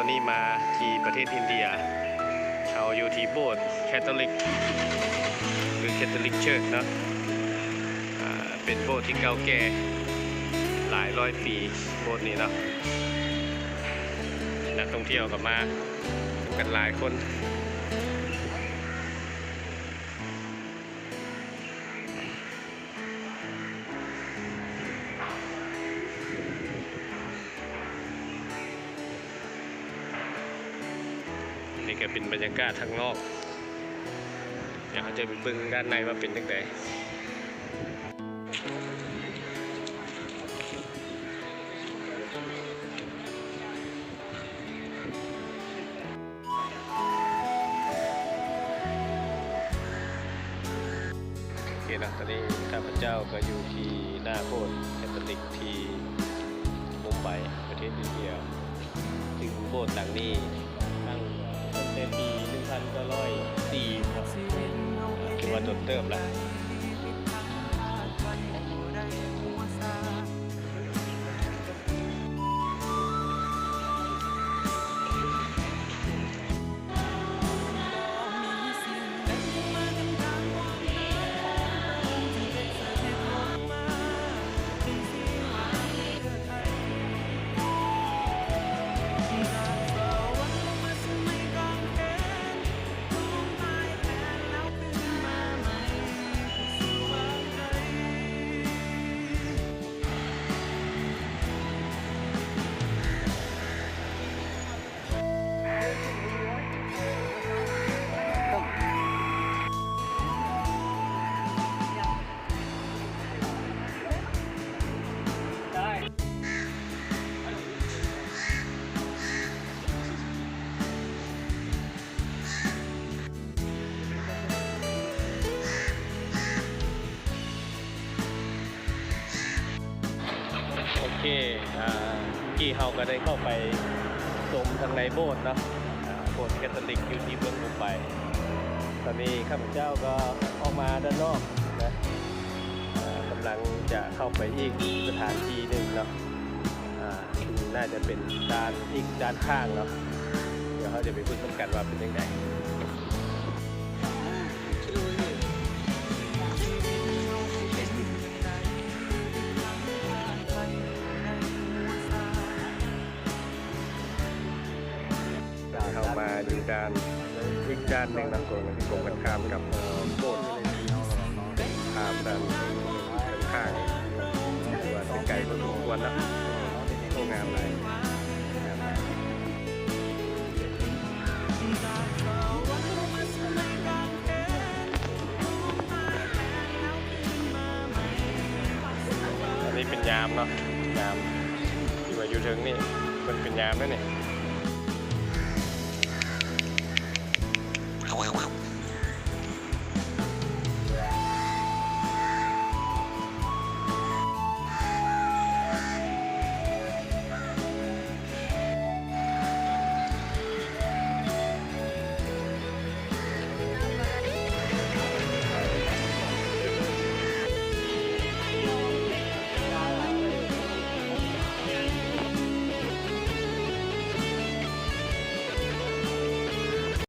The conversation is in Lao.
ນີ້ມາທີ່ປະເທດອິນເດຍ ເຮົາຢູ່ທີ່ໂບດແຄໂຕລິກ ຫຼື Catholic Church ເນາະ ອ່າ ເປັນໂບດທີ່ເກົ່າແກ່ຫຼາຍຮ້ອຍປີ ໂບດນີ້ເນາະ ນັກທ່ອງທ່ຽວກໍມາກັນຫຼາຍຄົນ. ນີ້ກໍເປັນບັນຍາກາດທາງນອກ ດຽວເຮົາຈະໄປເບິ່ງດ້ານໃນວ່າເປັນຈັ່ງໃດ. ໂອເຄເນາະ ຕອນນີ້ຂ້າພະເຈົ້າກໍຢູ່ທີ່ໜ້າໂບດແຄໂຕລິກທີ່ມຸມໄບ ປະເທດອິນເດຍ ຊຶ່ງໂບດຫຼັງນີ້ຕັ້ງຕັ້ງແຕ່ປີໜຶ່ງພັນເກົ້າຮ້ອຍສີ່ເນາະ ຖືວ່າດົນເຕີບລະ. ໂອເຄ ອ່າ ເມື່ອກີ້ເຮົາກໍໄດ້ເຂົ້າໄປຊົມທາງໃນໂບດເນາະ ອ່າ ໂບດແຄໂຕລິກຢູ່ທີ່ເມືອງມຸມໄບ. ຕອນນີ້ຂ້າພະເຈົ້າກໍອອກມາດ້ານນອກນະ ອ່າ ກຳລັງຈະເຂົ້າໄປອີກສະຖານທີ່ໜຶ່ງເນາະ ອ່າ ຄືໜ້າຈະເປັນດ້ານ ອີກດ້ານຂ້າງເນາະ. ດຽວເຮົາຈະໄປເບິ່ງນຳກັນວ່າເປັນຈັ່ງໃດ. ເຮົາມາຢູ່ດ້ານ ອີກດ້ານໜຶ່ງເນາະ ກົງ ກົງກັນຂ້າມກັບ ເອີ ໂບດ ຂ້າມດ້ານຂ້າງ ຖືວ່າໄກພໍສົມຄວນເນາະ. ໂອ້ ງາມຫຼາຍ ງາມຫຼາຍ. ອັນນີ້ເປັນຍາມເນາະ ຍາມທີ່ວ່າຢູ່ເທິງນີ້ ເພິ່ນເປັນຍາມເດ້ນີ້.